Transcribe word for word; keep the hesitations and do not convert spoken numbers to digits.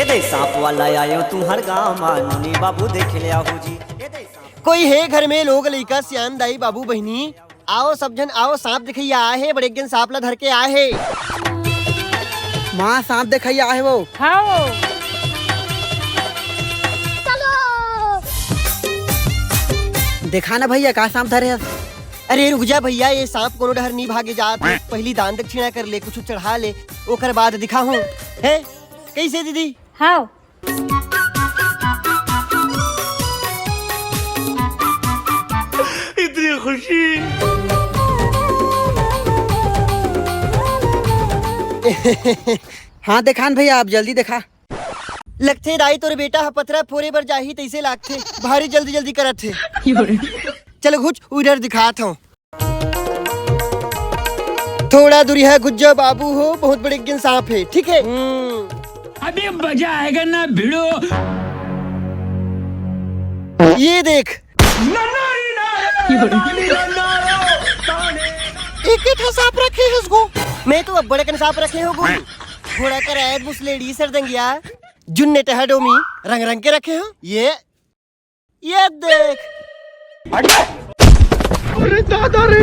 ए दे सांप वाला आयो तुम्हर गाँव मा, नोनी बाबू देख ले आहू जी। ए दे सांप कोई हे घर में लोग, लइका, सियान, दाई, बाबू, बहिनी? आओ सब झन आओ, सांप देखइया आए हे, बड़े एक झन सांप ला धर के आए हे। माँ, सांप देखइया आए हे वो। हाँ। देखा ना भैया, का सांप धरे हस? अरे रुक जा भैया, ये सांप कोनो डहर नी भागे जात हे। पहली दान दक्षिणा कर ले, कुछ चढ़ा ले, ओकर बाद दिखाहूँ। हे, कैसे दीदी? हाँ। इतनी खुशी। हाँ देखान भैया, आप जल्दी देखा। लगथे दाई तोर बेटा ह पथरा फोरे बर जाही तइसे लागथे, भारी जल्दी जल्दी करत हे। चलो घुच, उधर दिखात हूँ। थोड़ा दूरी है गुज्जो बाबू हो, बहुत बड़े गिन सांप है, ठीक है? हम्म। अभी मजा आएगा ना भिड़ो। ये देख। एक ही ठो सांप रखे है उसको। मैं तो अब बड़े कन सांप रखे हो गो। घोड़ा का रैत बुसलेड़ी सरदंगिया। जुन्ने टहडोमी रंग रंग के रखे हो। ये ये देख। अरे दादा रे।